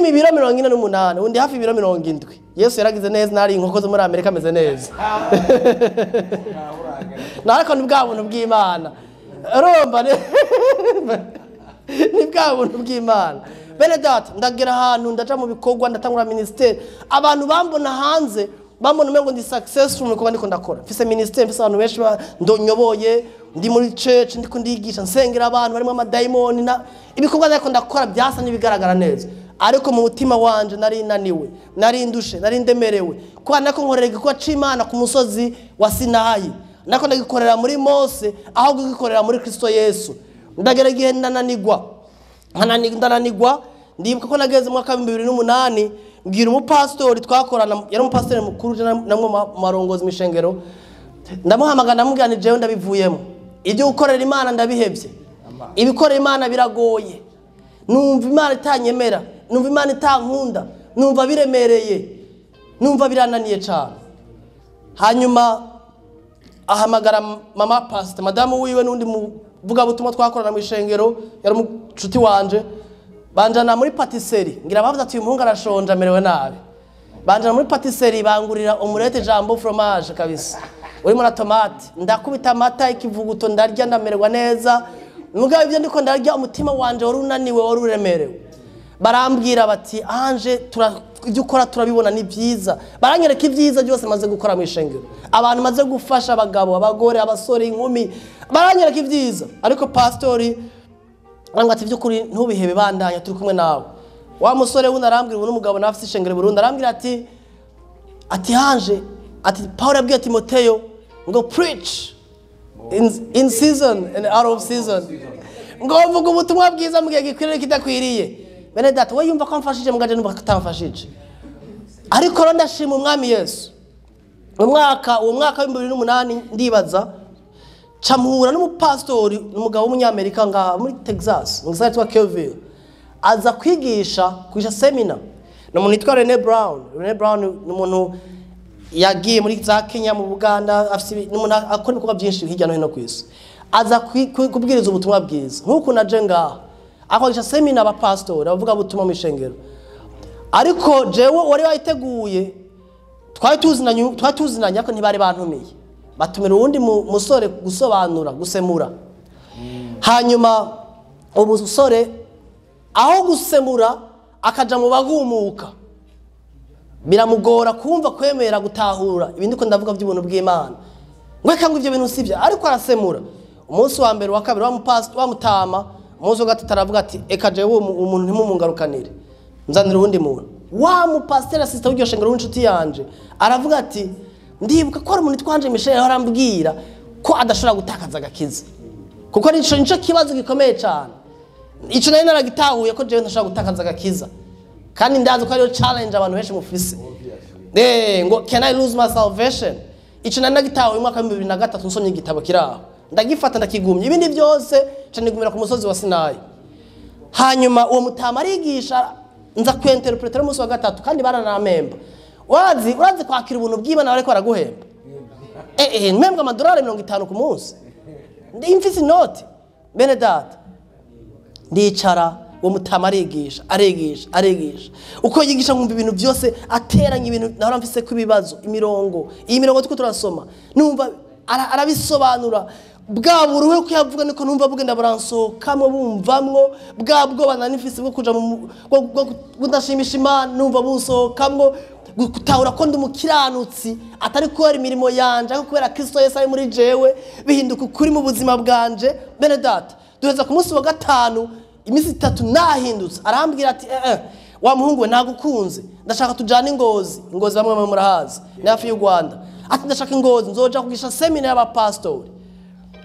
Pima ibiro 48, undi hafi ibiro 70. Yesu yaragize neza, nari inkoko zo muri Amerika ameze neza. Nariko ni bwa buntu bw'Imana. Urumva ni bwa buntu bw'Imana. Bene data, ndagera ahantu ndaja mu bikorwa, ndatangura ministeri. Abantu bambona hanze bambona umengo ndi successful mu bikorwa ndiko ndakora. Mfise ministeri, mfise abantu benshi ndonyoboye, ndi muri church ndiko ndigisha, nsengera abantu barimo amadayimoni na ibikorwa ndiko ndakora byasa n'ibigaragara neza. Ariko mu mutima wanje nari naniwe, nari ndushe, nari ndemerewe. Kwa nako nkorera igikorwa c'Imana ku musozi wa Sinayi, nako ndagikorera muri Mose aho gugikorera muri Kristo Yesu. Ndagera igihe ndananigwa, ndananigwa. Ndibuka ko nageze mu mwaka wa 2008 mbwira umupastori twakorana, yari umupastori mukuru namwe marongozi mishengero, ndamuhamagara ndamubwira nti jewe ndabivuyemo, ibyo gukorera Imana ndabihevye, ibikorera Imana biragoye, numva Imana itanyemera, numva Imana itankunda, numva biremereye, numva birananiye cyane. Hanyuma ahamagara mama pastor, madamu wiwe n'undi muvugabutumwa twakorana mu ishengero, yari umucuti wanje. Banjana muri patisserie, ngira bavuze ati uyu muhungu arashonje amerewe nabi. Banjana muri patisserie bangurira omelette jambon fromage kabisa, urimo na tomate. Ndakubita amata ikivuguto ndarya ndamererwa neza. Mugabo ibyo ndiko ndarya umutima wanje wari unaniwe, wari uremerewe. Barambwira bati Ange, ibyo ukora turabibona ni byiza. Baranyereka ibyiza byose maze gukora mu ishengero, abantu maze gufasha, abagabo, abagore, abasore, inkumi, baranyereka ibyiza. Ariko pastori arambwira ati by'ukuri ntubihebe, bandanya turi kumwe nawe. Wa musore wundi arambwira, ubu n'umugabo nawe afite ishengero Burundi, arambwira ati Ange, ati Paul yabwiye Timoteyo ngo preach in season and out of season, ngo mvuga ubutumwa bwiza mu gihe gikwiriye kidakwiriye. Bene data, we yumva ko amfashije, mugaje numva ko atamfashije. Ariko rero ndashima Umwami Yesu. Uwo mwaka wa 2008 ndibaza camuhura n'umupastori, umugabo w'umunyamerika ngaha muri Texas, mu gisagara cyitwa Kerrville. Aza kwigisha seminar. Ni umuntu witwa Rene Brown. Rene Brown ni umuntu yagiye muri za Kenya, mu Buganda, ni umuntu akora ibikorwa byinshi hirya no hino ku isi. Aza kubwiriza ubutumwa bwiza. Nk'uko naje ngaha, akoresha seminar abapastori, abavuga ubutumwa mu ishengero. Ariko jewe wari wayiteguye, twari tuzinanye ariko ntibari bantumiye. Batumira uwundi musore gusobanura, gusemura. Hanyuma umusore aho gusemura akaja mu bagumuka, biramugora kumva, kwemera, gutahura ibindi ko ndavuga by'ubuntu bw'Imana. Ngo reka ngo ibyo bintu sibyo, ariko arasemura. Umunsi wa mbere, wa kabiri, wa mupastor, wa mutama, umunsi wa gatatu aravuga ati eka jewe umuntu ntimumungarukanire, nzanira uwundi muntu. Wa mupastor assistant w'iryo shengero w'inshuti yanje aravuga ati ndibuka ko hari umuntu witwa Ange Michel arambwira ko adashobora gutakaza agakiza, kuko nico kibazo gikomeye cyane. Ico nari naragitahuye ko jewe ntashobora gutakaza agakiza, kandi ndazi ko ariyo challenge abantu benshi mufise. Ngo can I lose my salvation? Ico nari nagitahuye mu mwaka wa 2003, nsomye igitabo kiraho, ndagifata ndakigumya, ibindi byose nca nigumira ku musozi wa Sinayi. Hanyuma uwo mutama arigisha, nza kwinterpretera umunsi wa gatatu, kandi baranamemba. Urazi kwakira ubuntu bw'Imana bariko baraguhemba. Mpembwa amadolari 50 ku munsi, ndi mfise inoti. Bene data, ndicara, uwo mutama arigisha, arigisha, arigisha. Uko yigisha nkumva ibintu byose ateranya, ibintu nahora mfise ko ibibazo, imirongo, iyi mirongo turiko turasoma, numva arabisobanura. Bwa buruhe ko yavuga niko numva bugenda buransohokamwo, bumvamwo bwa bwoba nari mfise bwo kuja mu bwo kudashimisha Imana, numva bunsohokamwo, gutahura ko ndi umukiranutsi atari kubera imirimo yanje ariko kubera Kristo Yesu ari muri jewe, bihinduka ukuri mu buzima bwanje. Bene data, duheza ku munsi wa gatanu, iminsi itatu nahindutse. Arambwira ati wa muhungu we, nagukunze, ndashaka tujane Ingozi. Ingozi bamwe bamwe murahazi, ni hafi y'u Rwanda. Ati ndashaka Ingozi, nzoja kugisha seminar y'abapastori.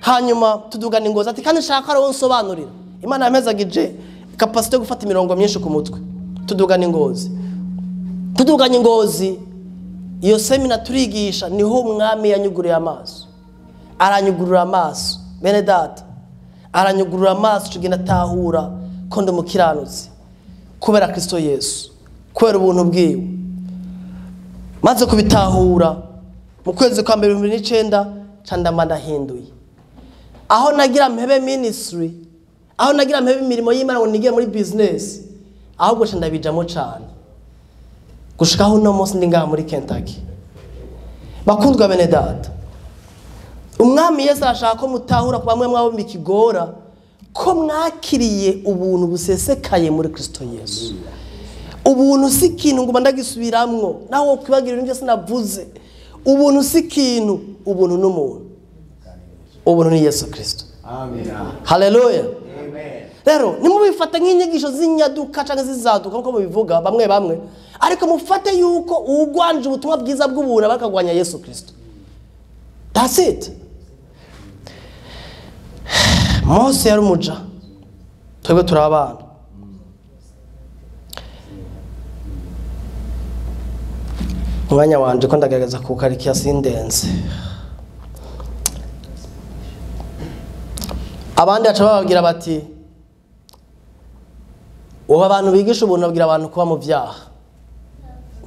Hanyuma tudugana Ingozi, ati kandi nshaka ariwo nsobanurira. Imana yampezagije capacité yo gufata imirongo myinshi ku mutwe. Tudugana Ingozi, tuduganye Ingozi, iyo seminar turigisha, niho Umwami yanyuguriye amaso, aranyugurura amaso. Bene data, aranyugurura amaso, tugenda atahura ko ndi umukiranutsi kubera Kristo Yesu, kubera ubuntu bwiwe. Maze kubitahura mu kwezi kwa mbere 2009, ca ndama ndahinduye. Aho nagira mpebe ministry, aho nagira mpebe imirimo y'Imana ngo nigire muri business, Ahubwo nca ndabijamo cane. Gushikaho uno munsi ndi ngaha muri Kentucky. Bakundwa bene data, Umwami Yesu arashaka ko mutahura ku bamwe mwabo bikigora ko mwakiriye ubuntu busesekaye muri Kristo Yesu. Ubuntu si ikintu nguma ndagisubiramwo, naho wokwibagira ibintu byose navuze. Ubuntu si ikintu, ubuntu n'umuntu. Ubuntu ni Yesu Kristo. Amen. Haleluya. Amen. Rero nimubifate nk'inyigisho z'inyaduka canke zizaduka nkuko mubivuga bamwe bamwe, ariko mufate yuko uwugwanje ubutumwa bwiza bw'ubuntu bakagwanya Yesu Kristo. That's it. Mose yari umuja, twebwe turi abana. Umwanya wanje ko ndagerageza kuwukarikiya sindenze. Abandi baca bababwira bati ubu abantu bigisha ubuntu babwira abantu kuba mu vyaha.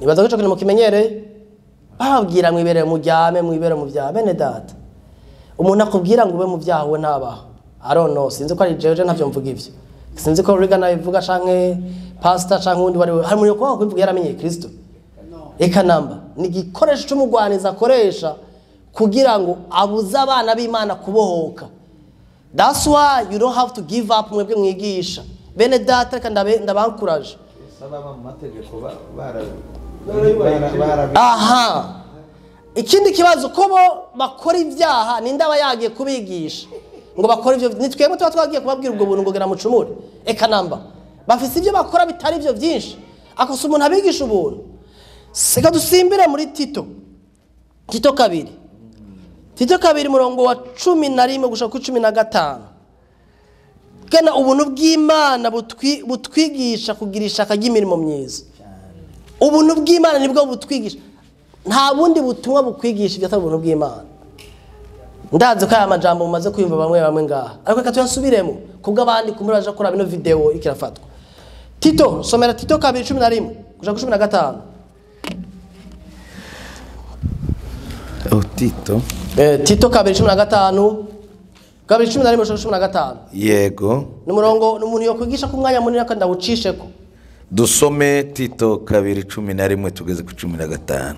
Nibaza ko ico kintu mukimenyereye, bababwira mwibere muryame, mwibere mu vyaha. Bene data, umuntu akubwira ngo ube mu vyaha we ntabaho. I don't know, sinzi ko ari jewe ntavyo mvuga ivyo. Sinzi ko Regan abivuga canke pastor canke uwundi wari we. Hari umuntu yokubaho kubivuga yaramenye Kristo. Eka namba ni igikoresho c'umugwanizi akoresha kugira ngo abuze abana b'Imana kubohoka. That's why you don't have to give up mwebwe mwigisha. Bene data reka ndabankuraje. Saba mu mategeko Aha. Ikindi kibazo ko bo bakora ibyaha ninde aba yagiye kubigisha ngo bakora ivyo? Ni twebwe tuba twagiye kubabwira ubwo buntu ngo gera mucumure. Eka namba bafise ivyo bakora bitari ivyo byinshi. Akosa umuntu abigisha ubuntu. Seka dusimbire muri Tito. Tito kabiri. Tito kabiri murongo wa 11 gushika ku 15. Gena ubuntu bw'Imana butwigisha kugira ishaka ry'imirimo myiza. Ubuntu bw'Imana nibwo butwigisha. Nta bundi butumwa bukwigisha ibyo atari ubuntu bw'Imana. Ndazi ko aya majambo mumaze kuyumva bamwe bamwe ngaha. Ariko reka tuyasubiremo kubwo abandi kumuri baje kuraba ino video ikirafatwa. Tito, somera Tito kabiri 11 gushika ku 15. Oh, Tito. Tito kabiri 15, kabiri 11 gushika ku 15. Yego. Numurongo n'umuntu yokwigisha ku mwanya munini akanda ucisheko. Dusome Tito kabiri 11 tugeze ku 15.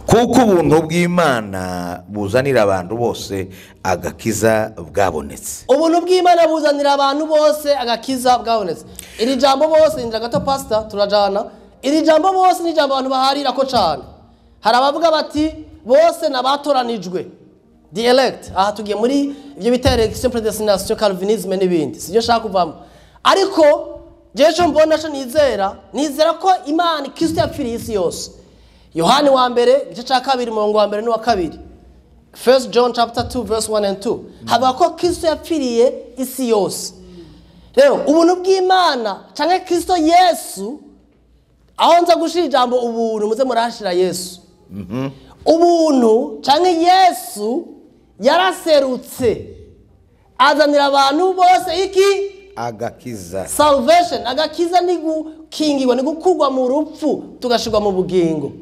Kuko ubuntu bw'Imana buzanira abantu bose agakiza bwabonetse. Ubuntu bw'Imana buzanira abantu bose agakiza bwabonetse. Iri jambo bose ndira gato pastor turajana. Iri jambo bose ni jambo abantu baharira ko cyane. Hari abavuga bati bose nabatoranijwe, the elect. Aha tugiye muri ibyo bita election, predestination, Calvinism n'ibindi. Sibyo shaka kuvamo. Ariko jewe mbona cyo nizera ko Imana Kristo yapfiriye isi yose. Yohani wa mbere igice ca kabiri murongo wa mbere n'uwa kabiri. First John chapter 2 verse 1 and 2. Havuga ko Kristo yapfiriye isi yose. Rero ubuntu bw'Imana canke Kristo Yesu, aho nza gushira ijambo ubuntu muze murashira Yesu. Ubuntu canke Yesu yaraserutse azanira abantu bose iki? Agakiza. Salvation. Agakiza ni gukingirwa, ni gukugwa mu rupfu tugashirwa mu bugingo.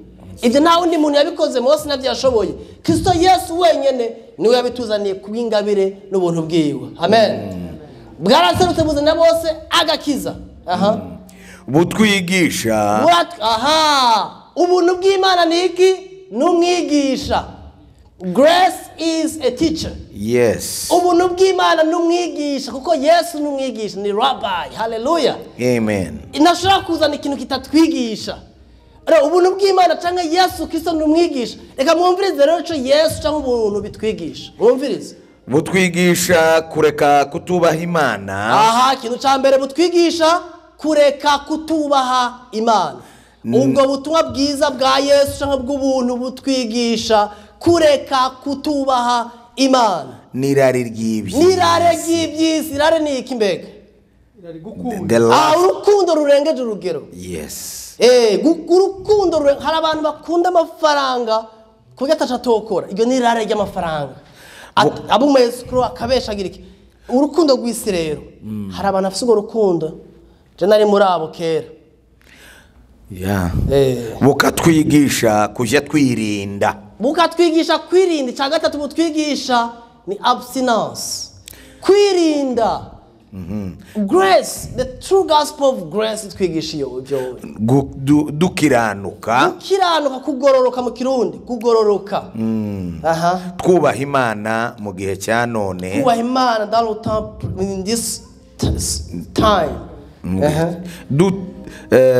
Ibyo nta wundi muntu yabikoze, Mose navyo yashoboye. Kristo Yesu wenyene niwe yabituzaniye kubw'ingabire n'ubuntu bwiwe. Amen. Bwaraserutse buzanira bose agakiza. Aha. Butwigisha. Aha. Ubuntu bw'Imana ni iki? N'umwigisha. Grace is a teacher. Yes. Ubuntu bw'Imana n'umwigisha kuko Yesu n'umwigisha ni rabbi. Hallelujah. Amen. Inashobora kuzana ikintu kitatwigisha. Rero ubuntu bw'Imana canke Yesu Kristo n'umwigisha. Reka mwumvirize rero ico Yesu canke ubuntu bitwigisha. Mwumvirize. Butwigisha kureka kutubaha Imana. Aha, ikintu ca mbere butwigisha kureka kutubaha Imana. Ubwo butumwa bwiza bwa Yesu canke bw'ubuntu butwigisha kureka kutubaha Imana. N'irari ry'iby'isi. N'irari ry'iby'isi. Irari ni iki mbega? Urukundo rurengeje urugero. Yes. Urukundo hari abantu bakunda amafaranga kuburyo atacatokora. Iryo ni irari ry'amafaranga. Abo umwescro akabeshagira iki? Urukundo rw'isi rero. Hari abantu bafise urwo rukundo. Je nari muri abo kera. Yeah. Bukatwigisha kujya twirinda. Bukatwigisha kwirinda. Icya gatatu butwigisha ni abstinence. Kwirinda. Grace, the true gospel of grace itwigisha iyo ibyo. Dukiranuka. Gukiranuka, kugororoka mu Kirundi, kugororoka. Aha. Twubaha Imana mu gihe cya none. Kubaha Imana dans le temps, in this time. Aha.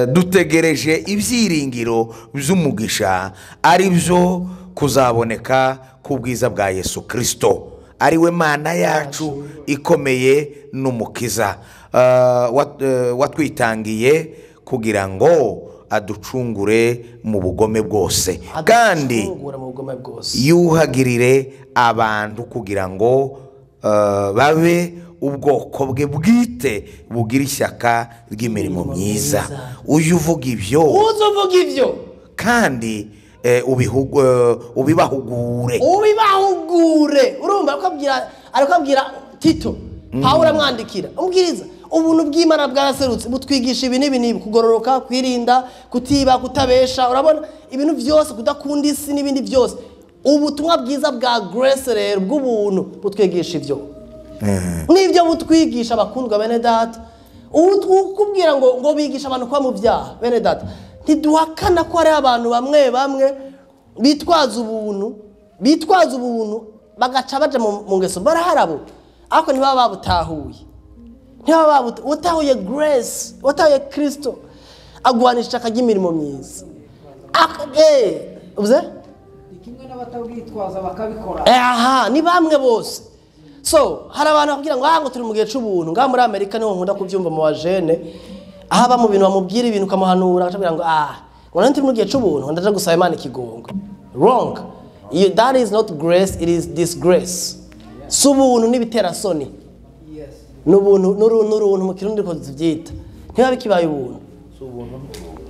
Dutegereje ibyiringiro by'umugisha ari byo kuzaboneka ku bwiza bwa Yesu Kristo, ari we Mana yacu ikomeye n'umukiza, watwitangiye kugira ngo aducungure mu bugome bwose, kandi Aducungura mu bugome bwose. yuhagirire abantu kugira ngo babe ubwoko bwe bwite bugira ishyaka ry'imirimo myiza. Uyu uvuga ibyo, Uzi uvuga ibyo, kandi ubibahugure. Ubibahugure. Urumva ariko abwira Tito, Pawulo amwandikira, amubwiriza ubuntu bw'Imana bwaraserutse, butwigisha ibi n'ibi n'ibi, kugororoka, kwirinda, kutiba, kutabesha, urabona ibintu byose, kudakunda isi n'ibindi byose. Ubutumwa bwiza bwa grace rero bw'ubuntu butwigisha ibyo. N'ibyo butwigisha, abakundwa bene data, ukubwira ngo bigisha abantu kuba mu byaha, bene data, ntiduhakana ko hari abantu bamwe bamwe bitwaza ubuntu bagaca baja mu ngeso, baraharabo, ariko ntibaba babutahuye. Ntibaba utahuye grace, utahuye Kristo, agwanisha ishaka ry'imirimo myiza. Uvuze? Ni kimwe n'abatabwitwaza bakabikora. Aha, ni bamwe bose. So, hari abantu bakubwira ngo ngo turi mu gihe c'ubuntu. Ngaha muri Amerika niho nkunda kubyumva mu bajene, aho aba mu bintu bamubwira ibintu ukamuhanura, akabwira ngo ngo none turi mu gihe c'ubuntu, ndaja gusaba Imana ikigongo. Wrong. That is not grace, it is disgrace. Si ubuntu n'ibitera soni. N'ubuntu, n'uruntu mu Kirundi ko tuvyita. Ntiba bikibaye ubuntu.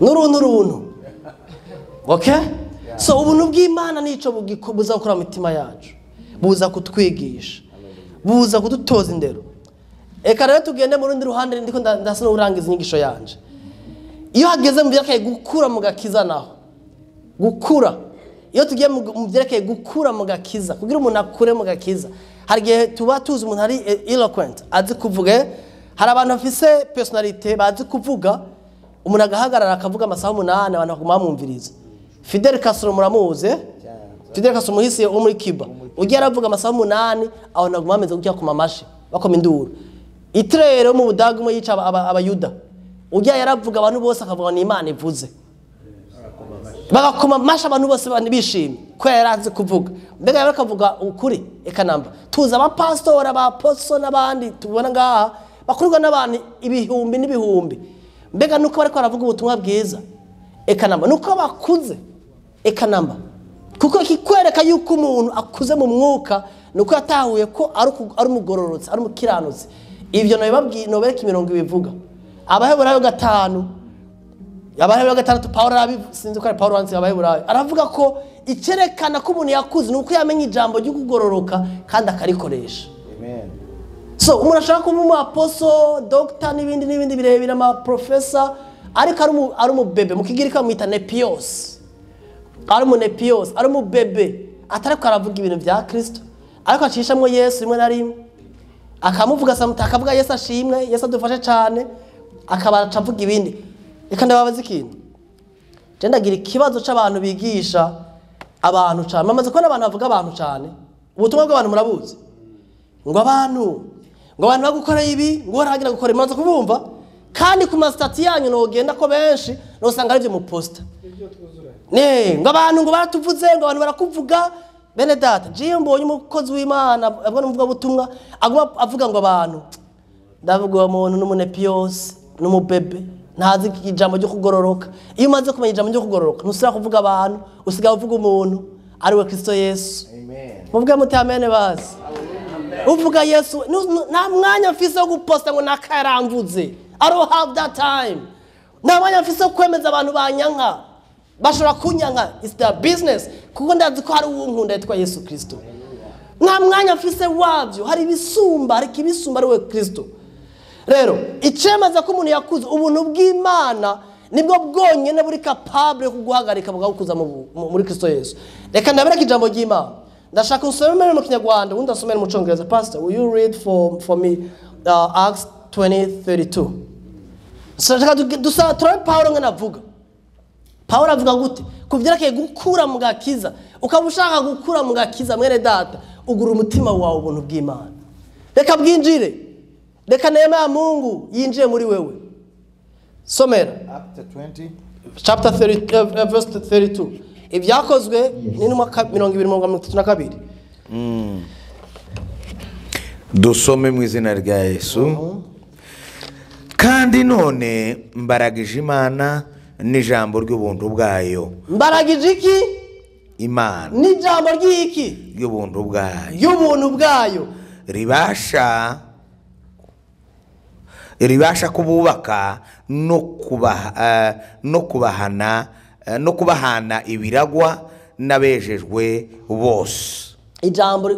N'uruntu, n'uruntu. Okay? So ubuntu bw'Imana nico buza gukora mu mitima yacu. Buza kutwigisha. Buza kudutoza indero. Eka rero tugende mu rundi ruhande, ndiko ndasa n'urangiza inyigisho yanje. Iyo hageze mu byerekeye gukura mu gakiza naho. Gukura. Iyo tugiye mu byerekeye gukura mu gakiza, kugira umuntu akure mu gakiza, hari igihe tuba tuzi umuntu ari eloquent, azi kuvuga, hari abantu bafise personality bazi kuvuga, umuntu agahagarara akavuga amasaha 8 abantu bakaguma bamwumviriza. Fidel Castro muramuzi? Fidel Castro muhisi wo muri Cuba. Ugiye aravuga amasaha 8 abantu baguma bameze gutya kuma amashi, bakoma induru. Hitler mu Budage umwe yica Abayuda. Ugiye yaravuga abantu bose akavuga ni Imana ivuze. Bagakoma amashi abantu bose bishimye ko yarazi kuvuga. Mbega yari akavuga ukuri eka namba. Tuzi abapastora, abaposo n'abandi tubona ngaha bakurirwa n'abantu ibihumbi n'ibihumbi. Mbega nuko bariko baravuga ubutumwa bwiza eka namba, nuko bakuze eka namba. Kuko kikwereka yuko umuntu akuze mu mwuka nuko yatahuye ko ari umugororotsi, ari umukiranutsi. Ibyo nabibabwiye, nobereka imirongo ibivuga. Abaheburayo 5, Abaheburayo 6, Paulo sinzi ko ari Paulo wanditse Abaheburayo, aravuga ko icyerekana ko umuntu yakuze nuko yamenye ijambo ryo kugororoka kandi akarikoresha. Amen. So umuntu ashaka kuba umu apostle, doctor n'ibindi n'ibindi birebire, ama professor, ariko ari umubebe. Mu Kigiriki bamwita nepios. Ari umu nepios, ari umubebe, atariko aravuga ibintu bya Kristo, ariko acishamwo Yesu rimwe na rimwe. Akamuvuga samutaka, akavuga Yesu ashimwe, Yesu adufashe cyane, akaba acavuga ibindi. Reka ndababaza ikintu. Je ndagira ikibazo c'abantu bigisha abantu cyane. Mamaze kubona abantu bavuga abantu cyane. Ubutumwa bw'abantu murabuzi. Ngo abantu bagukora ibi, ngo baragira gukora imanza kubumva. Kandi ku masitati yanyu nogenda ko benshi nosanga ari byo mu posta. Ne, ngo abantu ngo baratuvuze, ngo abantu barakuvuga. Bene data, je mbonye umukozi w'Imana abona umuvuga butumwa aguma avuga ngo abantu. Ndavuga uwo muntu n'umunepios, n'umubebe, ntazi ijambo ryo kugororoka. Iyo umaze kumenya ijambo ryo kugororoka, ntusubira kuvuga abantu, usigaye uvuga umuntu ari we Kristo Yesu. Amen. Muvuge muti amen basi. Uvuga Yesu, nta mwanya mfise wo guposta ngo nakaramvuze. I don't have that time. Nta mwanya mfise wo kwemeza abantu banyanka. Bashobora kunyanka, it's their business. Kuko ndazi ko hari uwunkunda yitwa Yesu Kristo. Nta mwanya mfise wavyo, hari ibisumba, hari ikibisumba ari we Kristo. Rero icemeza ko umuntu yakuze, ubuntu bw'Imana nibwo bwonyene buri capable yo kuguhagarika bukagukuza muri Kristo Yesu. Reka ndabereke ijambo ry'Imana. Ndashaka usomere mu Kinyarwanda, ubundi asomere mu Congereza. Pastor, will you read for me, Acts 20:32. Sashaka dusa turabe Paulo ngene avuga. Paulo avuga gute ku vyerekeye gukura mu gakiza? Ukaba ushaka gukura mu gakiza, mwene data, ugura umutima wawe ubuntu bw'Imana, reka bwinjire, reka neema ya Mungu yinjire muri wewe. Somera. Acts 20. Chapter 30, verse 32. Ibyakozwe n'intumwa 20:32. Dusome mu izina rya Yesu. Kandi none mbaragije Imana n'ijambo ry'ubuntu bwayo. Mbaragije iki? Imana. N'ijambo ry'iki? Ry'ubuntu bwayo. Ry'ubuntu bwayo. Ribasha kububaka no kubahana no kubahana ibiragwa n'abejejwe bose. Ijambo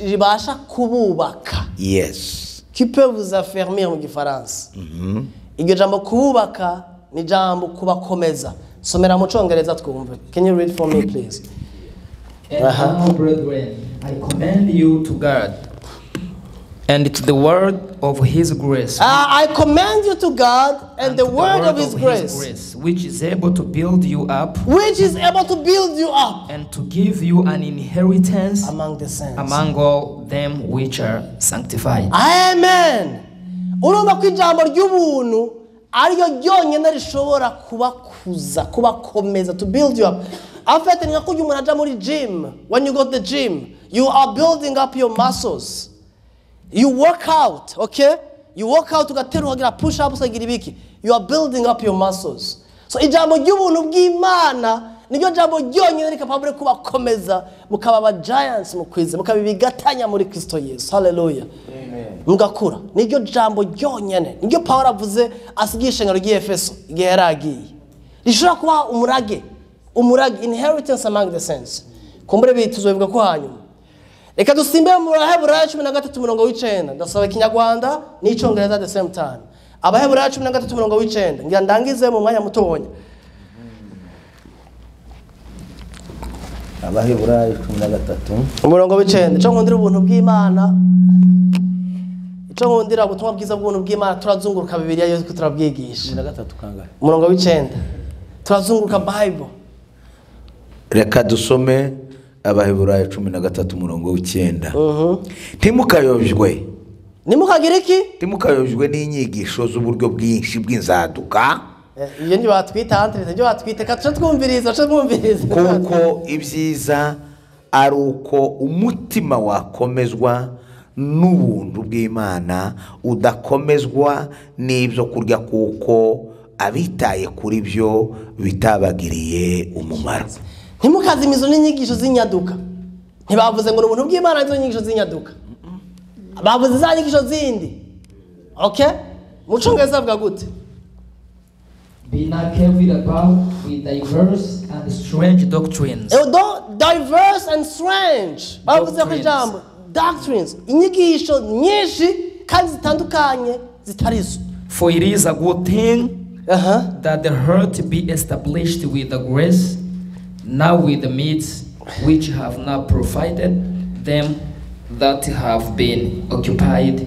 ribasha kububaka. Yes. Qui peut vous affermir mu gifaransa. Iryo jambo kububaka ni jambo kubakomeza. Somera mu Congereza twumve. Can you read for me, please? And now, brethren, I commend you to God and to the word of his grace. I commend you to God and the word of his grace, which is able to build you up, which is able to build you up, and to give you an inheritance among the saints, among all them which are sanctified. Amen. Urumva ko ijambo ry'ubuntu ariyo ryonyine rishobora kubakuza, kubakomeza, to build you up. Afete ni nka kurya umuntu aja muri gym. When you go to the gym, you are building up your muscles. You work out, okay? You work out, ugaterura, ukagira push up, ukagira ibiki. You are building up your muscles. So ijambo ry'ubuntu bw'Imana niryo jambo ryonyine rikapabure kubakomeza, mukaba aba giants mu kwizera, mukaba ibigatanya muri Kristo Yesu. Hallelujah. Amen. Mugakura. Niryo jambo ryonyine. Niryo Paulo avuze asigiye ishengero ry'Efeso igihe yaragiye. Rishobora kuba umurage, umurage, inheritance among the saints. Kumbure bituzobivuga ko hanyuma. Reka dusimbe mu Baheburayo 13:9. Ndasaba Ikinyarwanda n'Icongereza at the same time. Abaheburayo 13:9. Ngira ndangize mu mwanya mutonya. Abaheburayo 13 umurongo w'icenda. Ico nkundira ubuntu bw'Imana, ico nkundira ubutumwa bwiza bw'ubuntu bw'Imana, turazunguruka Bibiliya yose ko turabwigisha. 13 kangahe? Umurongo w'icenda. Turazunguruka Bible. Reka dusome Abaheburayo 13 umurongo w'icenda. Ntimukayobjwe. Nimukagire iki? Ntimukayobjwe n'inyigisho z'uburyo bwinshi bw'inzaduka. Iyo ni batwita entre, ibyo batwita ka twumviriza, twumviriza. Kuko ibyiza ari uko umutima wakomezwa n'ubuntu bw'Imana, udakomezwa n'ibyo kurya, kuko abitaye kuri byo bitabagiriye umumaro. Ntimukazimizo n'inyigisho z'inyaduka. Ntibavuze ngo ubuntu bw'Imana nizo nyigisho z'inyaduka. Bavuze za nyigisho zindi. Okay? Mu Congereza avuga gute? Be not carried about with diverse and strange doctrines. Diverse and strange. Bavuze ko ijambo doctrines, inyigisho nyinshi kandi zitandukanye zitarizo. For it is a good thing that the heart be established with the grace, now with the meats which have not provided them that have been occupied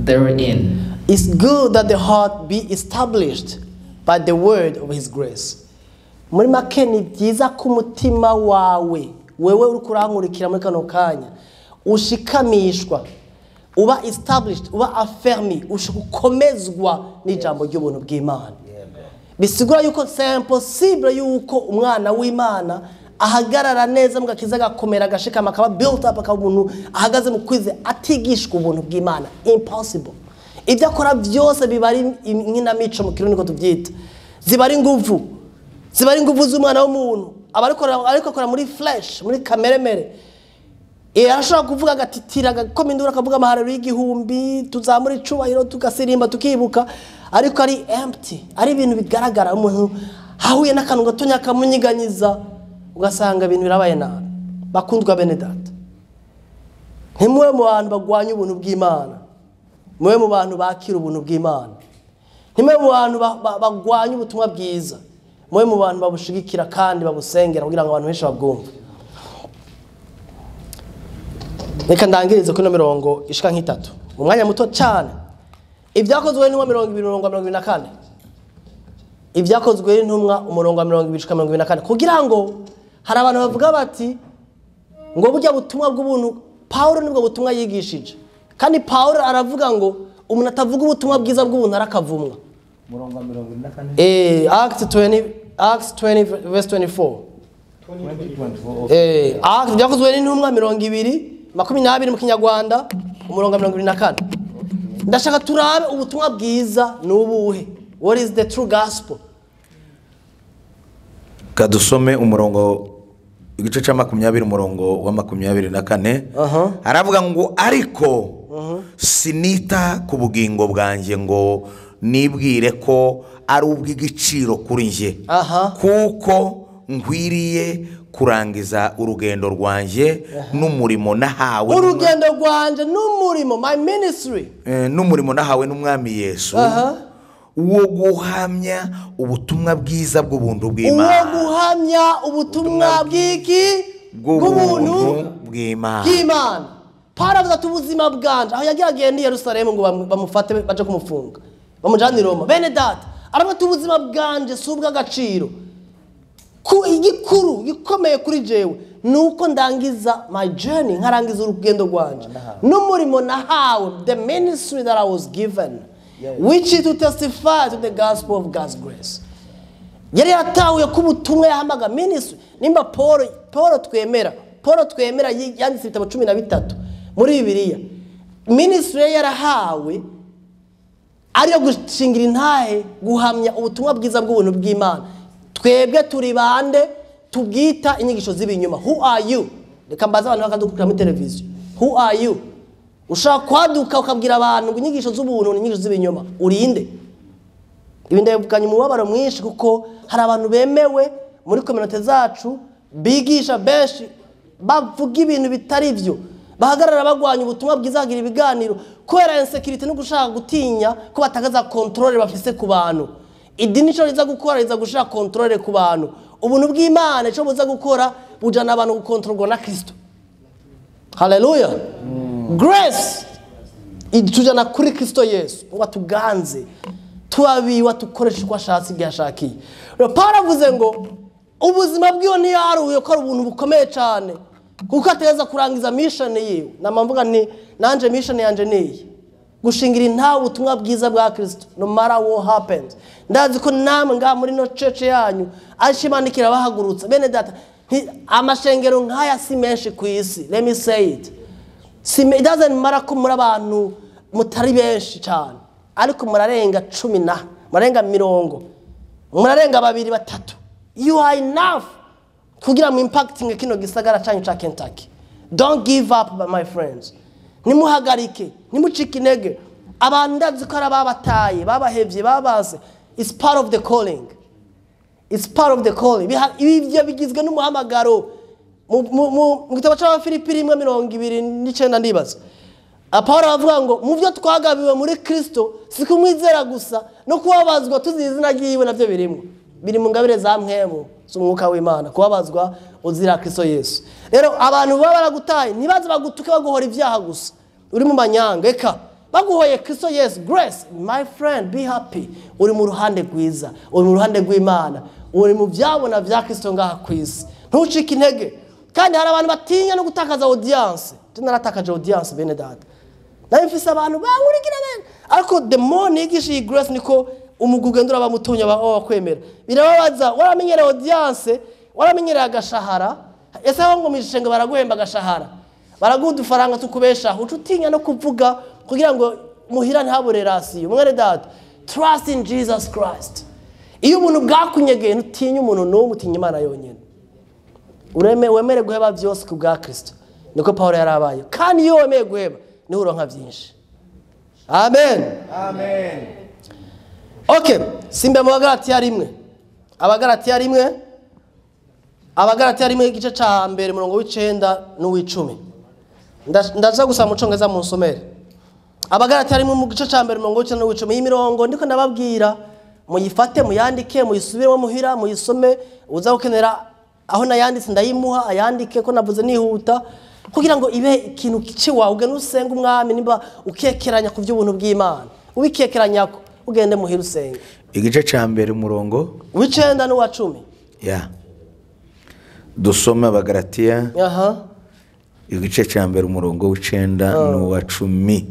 therein. It's good that the heart be established by the word of his grace. Muri make ni byiza ko umutima wawe, wewe uri kurankurikira muri kano kanya, ushikamishwa, uba established, uba affirmed, ukomezwa n'ijambo ry'ubuntu bw'Imana. Bisigura yuko c'est impossible yuko umwana w'Imana ahagarara neza mu gakiza, agakomera, agashikama, akaba built up, akaba umuntu ahagaze mu kwize atigishwa ubuntu bw'Imana. Impossible. Ibyo akora byose biba ari inkinamico mu kirundi ko tubyita. Ziba ari inguvu. Ziba ari inguvu z'umwana w'umuntu. Aba ariko akora muri flesh, muri kameremere. Arashobora kuvuga agatitira, agakoma induru, akavuga amaharero y'igihumbi, tuzamura icubahiro, tugasirimba, tukibuka, ariko ari empty, ari ibintu bigaragara umuntu ahuye n'akantu gatonya kamunyiganyiza, ugasanga ibintu birabaye nabi. Bakundwa bene data, ntimube mu bantu bagwanya ubuntu bw'Imana, mube mu bantu bakira ubuntu bw'Imana. Ntimube mu bantu bagwanya ubutumwa bwiza, mube mu bantu babushigikira kandi babusengera kugira ngo abantu benshi babwumve. Reka ndangirize kuri mirongo ishika nk'itatu mu mwanya muto cyane. Ibyakozwe n'intumwa 20:24. Ibyakozwe n'intumwa umurongo wa 20-24, kugira ngo hari abantu bavuga bati ngo burya butumwa bw'ubuntu Paulo nibwo butumwa yigishije, kandi Paulo aravuga ngo umuntu atavuga ubutumwa bwiza bw'ubuntu arakavumwa. Umurongo wa 24. Acts 20, Acts 20 verse 24. 2024. Acts, byakozwe n'intumwa 20:20 mu Kinyarwanda, umurongo wa 24. Ndashaka turabe ubutumwa bwiza ni ubuhe. What is the true gospel? Kadusome umurongo, igice cya 20, umurongo wa 24. Aravuga ngo ariko sinita ku bugingo bwanjye ngo nibwire ko ari ubw'igiciro kuri njye, kuko nkwiriye kurangiza urugendo rwanjye n'umurimo nahawe. Urugendo rwanjye n'umurimo, my ministry. N'umurimo nahawe n'umwami Yesu, wo guhamya ubutumwa bwiza bw'ubuntu bw'Imana. Uwo guhamya ubutumwa bw'iki? Bw'ubuntu bw'Imana. Paulo avuga ati ubuzima bwanje, aho yagiye agenda i Yerusalemu ngo bamufate baje kumufunga, bamujane i Roma. Bene data, aravuga ati ubuzima bwanje si ubw'agaciro, ku igikuru gikomeye kuri jewe nuko ndangiza my journey, nkarangiza urugendo rwanje n'umurimo nahawe, the ministry that I was given, which is to testify to the gospel of God's grace. Yari yatahuye ko ubutumwa yahamaga ministry. Nimba Paul twemera, Paul twemera yanditse ibitabo 13 muri Bibiliya, ministry ye yarahawe ariyo gushingira intahe, guhamya ubutumwa bwiza bw'ubuntu bw'Imana. Twebwe turi bande tubwita inyigisho z'ibinyoma? Who are you? Reka mbaze abantu bakadukurikira muri televiziyo. Who are you? Ushaka kwaduka ukabwira abantu ngo inyigisho z'ubuntu ni inyigisho z'ibinyoma, urinde. Ibi ndabivuganye umubabaro mwinshi, kuko hari abantu bemewe muri community zacu bigisha benshi bavuga ibintu bitari byo, bahagarara bagwanya ubutumwa bwiza, bagira ibiganiro kubera insecurity no gushaka gutinya ko batakaza control bafise ku bantu. Idini ico riza gukora riza gushaka control ku bantu. Ubuntu bw'Imana ico buza gukora bujana abantu gukontrolwa na Kristo. Hallelujah. Grace itujana kuri Kristo Yesu, ngo atuganze, tuabiwa, tukoresha uko ashatse igihe ashakiye. Rero Paulo avuze ngo ubuzima bwiwe ntiyaruye ko ari ubuntu bukomeye cyane, kuko ateza kurangiza mission yiwe. Namamvuga nti nanje mission yanje niyi, gushingira intawe ubutumwa bwiza bwa Kristo, no matter what happens. Ndazi ko namwe ngaha muri no church yanyu ashimanikira bahagurutse. Bene data, amashengero nk'aya si menshi ku isi. Let me say it. It doesn't matter ko muri abantu mutari benshi cyane, ariko murarenga 10 na murarenga 20, murarenga 2 3. You are enough kugira mu impacting kino gisagara cyanyu ca Kentucky. Don't give up, my friends. Nimuhagarike, nimucike intege. Abantu ndazi ko ari ababataye, babahevye, babanse. It's part of the calling. It's part of the calling. Ibyo bigizwe n'umuhamagaro. Mu gitabo cy'Abafilipi 1:29 ndibaza, Paulo aravuga ngo mu byo twagabiwe muri Kristo si kumwizera gusa, no kubabazwa tuzi izina ryiwe navyo birimo. Biri mu ngabire za mpwemu z'umwuka w'Imana, kubabazwa uzira Kristo Yesu. Rero abantu baba baragutaye ntibaze bagutuke baguhora ibyaha gusa, uri mu manyanga, eka baguhoye Kristo Yesu. Grace, my friend, be happy. Uri mu ruhande rwiza, uri mu ruhande rw'Imana, uri mu byabona bya Kristo ngaha ku isi. Ntucike intege. Kandi hari abantu batinya no gutakaza audience. Tunaratakaje audience, bene data. Nawe mfise abantu bankurikira bene, ariko the more nigisha iyi grace niko umugwi ugenda urabamutonya bakwemera. Birababaza, waramenyereye audience, waramenyereye agashahara. Ese aho ngo mishenga baraguhemba agashahara, baraguha udufaranga tukubeshaho, uca utinya no kuvuga kugira ngo muhira ntihabure rasiyo. Mwene data, trust in Jesus Christ. Iyo ubuntu bwakunyegeye ntutinye umuntu n'umwe, utinya Imana yonyine. Ureme wemere guheba byose ku bwa Kristo. Niko Paulo yarabaye. Kandi iyo wemeye guheba niho uronka byinshi. Amen. Amen. Okay, simbe mu Bagalatiya 1. Abagalatiya 1. Abagalatiya 1 igice ca mbere murongo w'icenda n'uw'icumi. Ndaza gusa mu Congereza mu nsomere. Abagalatiya 1 mu gice ca mbere murongo w'icenda n'uw'icumi. Iyi mirongo ndiko ndababwira muyifate, muyandike, muyisubiremo muhira, muyisome. Uza gukenera aho nayanditse ndayimuha ayandike, ko navuze nihuta kugira ngo ibe ikintu kiwawe ugende usenga umwami nimba ukekeranya ku by'ubuntu bw'Imana. Ubikekeranyako ugende muhira usenge. Igice cya mbere umurongo w'icenda n'uwa 10. Ya. Dusome Abagalatiya. Igice cya mbere umurongo w'icenda n'uwa 10.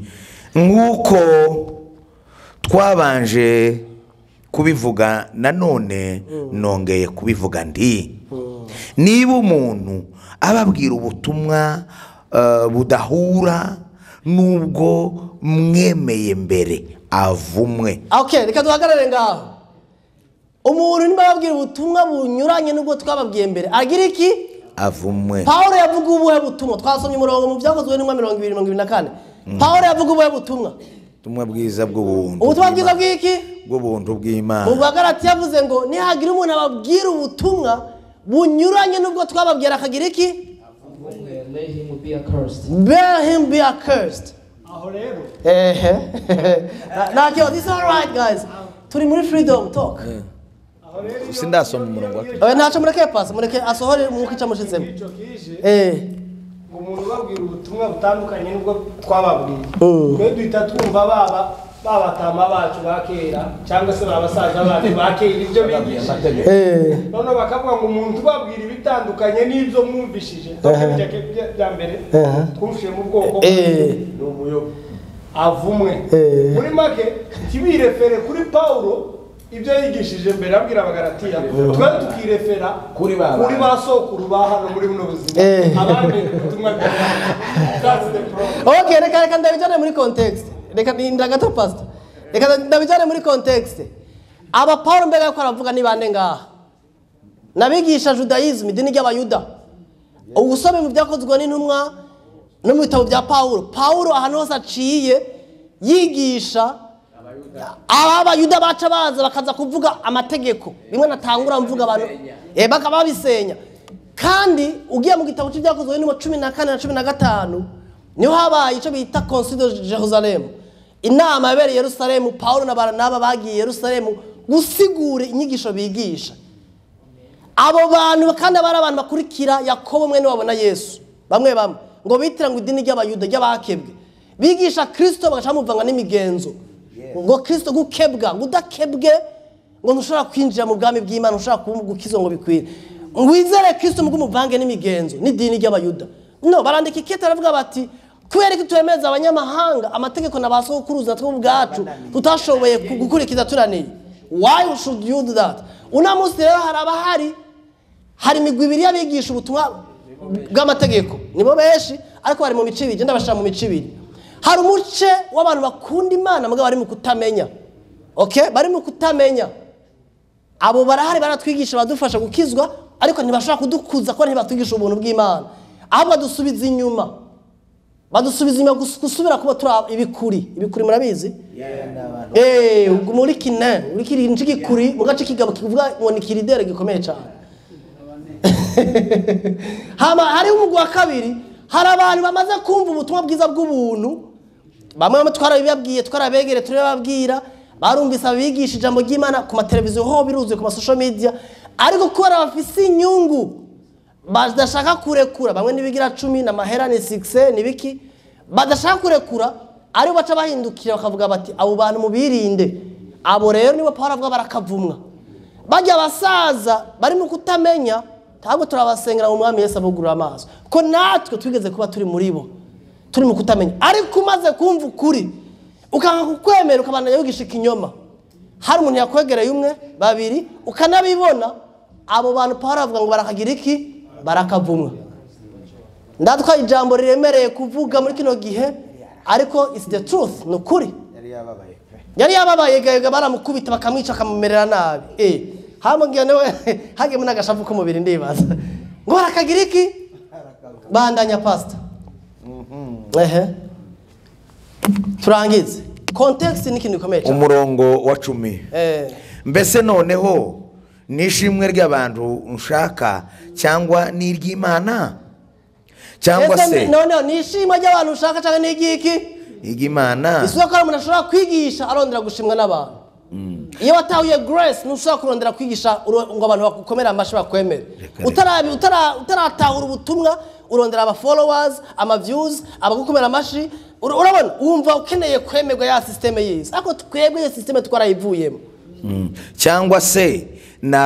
Nk'uko twabanje kubivuga nanone nongeye kubivuga ndi niba umuntu ababwira ubutumwa budahura nubwo mwemeye mbere avumwe. Okay, reka duhagarare ngaho. Umuntu niba ababwira ubutumwa bunyuranye nubwo twababwiye mbere agira iki? Avumwe. Paulo yavuga ubuhe butumwa? Twasomye umurongo mu byakozwe n'intumwa 20:24. Paulo yavuga ubuhe butumwa? Ubutumwa bwiza bw'ubuntu. Ubutumwa bwiza bw'iki? Bw'ubuntu bw'Imana. Mu Bagalatiya yavuze ngo nihagira umuntu ababwira ubutumwa bunyuranye nubwo twababwira akagira iki? Let him be accursed. Let him be accursed. Aho rero. Nta this is all right guys. Turi muri freedom talk. Sindasoma umurongo wa. Ntaco mureke pass, mureke asohore umwuka icamushizemo. Ngo umuntu ubabwira ubutumwa butandukanye nubwo twababwiye. Twe duhita twumva babatama bacu ba kera cyangwa se babasaza bacu ba kera ibyo bigishije. None bakavuga ngo umuntu ubabwira ibitandukanye n'ibyo mwumvishije. Bya mbere twumvishije mu bwoko ni umuyobo avumwe. Muri make tibirefere kuri Paulo ibyo yigishije mbere abwira Abagalatiya, twe tukirefera kuri ba sokuru ba hano muri buno buzima abandi ubutumwa. That's the problem. Okay, reka ndabijane muri context. Reka ndagato pastor. Reka ndabijane muri context. Aba Paulo mbere yuko aravuga ni bande ngaha. Nabigisha Judaism, idini ry'Abayuda. Ubusome mu byakozwe n'intumwa no mu bitabo bya Paulo. Paulo ahantu hose aciye yigisha Abayuda baca baza bakaza kuvuga amategeko bimwe natangura mvuga abantu bakababisenya. Kandi ugiye mu gitabo cy'ibyakozwe n'intumwa 14 na 15 niho habaye ico bita Concile de Jerusalem. Inama yabereye Yerusalemu, Paulo na Barnaba bagiye Yerusalemu gusigura inyigisho bigisha. Abo bantu kandi abari abantu bakurikira Yakobo mwene wabo na Yesu bamwe bamwe ngo bitira ngo idini ry'Abayuda ry'abakebwe bigisha Kristo bagaca bamuvanga n'imigenzo. Ngo Kristo gukebwa ngo udakebwe ngo ntushobora kwinjira mu bwami bw'Imana, ntushobora gukizwa ngo bikwire. Ngwizere Kristo mu kumuvange n'imigenzo n'idini ry'Abayuda. No barandika ikete baravuga bati kubera ko twemeza abanyamahanga amategeko na basokuruza natwe ubwacu tutashoboye gukurikiza turaniye. Why should you do that? Una munsi rero haraba hari imigwi ibiri y'abigisha ubutumwa bw'amategeko. Nibo benshi ariko bari mu mice ibiri, ndabashira mu mice ibiri. Hari umuce w'abantu bakunda Imana mugabo bari mu kutamenya. Okay? Bari mu kutamenya. Abo barahari baratwigisha badufasha gukizwa ariko ntibashaka kudukuza ko ntibatwigisha ubuntu bw'Imana. Ahubwo badusubiza inyuma. Badusubiza inyuma gusubira kuba turi ibikuri. Ibikuri murabizi? Muri kine, muri kiri n'igikuri mu gace kigabo kivuga ngo ni kiridere gikomeye cyane. Hama hari umugwi wa kabiri, hari abantu bamaze kumva ubutumwa bwiza bw'ubuntu. Bamwe twarabibabwiye, twarabegere, turababwira, barumvise abigisha ijambo ry'Imana ku mateleviziyo ho biruzuye ku ma social media, ariko kubera bafise inyungu badashaka kurekura, bamwe nibigira 10 na mahera ni 6 nibiki badashaka kurekura, ari baca bahindukira bakavuga bati abo bantu mubirinde. Abo rero nibo Paulo avuga barakavumwa. Bajya abasaza bari mu kutamenya, ntabwo turabasengera mu Mwami Yesu abugurura amaso, ko natwe twigeze kuba turi muri bo turi mu kutamenya. Ariko umaze kumva ukuri ukanga kukwemera ukabandanya wigisha ikinyoma, hari umuntu yakwegereye umwe babiri ukanabibona, abo bantu Paulo avuga ngo barakagira iki? Barakavumwa. Ndatwa ijambo riremereye kuvuga muri kino gihe, ariko it's the truth, ni ukuri. Yari yababaye gega baramukubita bakamwica akamumerera nabi. Hamubwiye nawe hagemo n'agashavu k'umubiri ndibaza ngo barakagira iki? Bandanya pastor. Turangize. Context ni ikintu gikomeye cyane. Umurongo wa 10. Mbese noneho nishimwe ry'abantu nshaka cyangwa n'iry'Imana? Cyangwa se noneho nishimwe ry'abantu ushaka cyangwa n'iry'iki? Iry'Imana. Isuka ko umuntu ashobora kwigisha arondera gushimwa n'abantu. Iyo watahuye grace ntushobora kurondera kwigisha ngo abantu bakukomera amashyi bakwemere. Utaratahura ubutumwa Urondera aba followers, ama views, abagukomera amashi. Urabona wumva ukeneye kwemerwa ya système y'isi, ariko twebwe iyo système twarayivuyemo. Cyangwa se na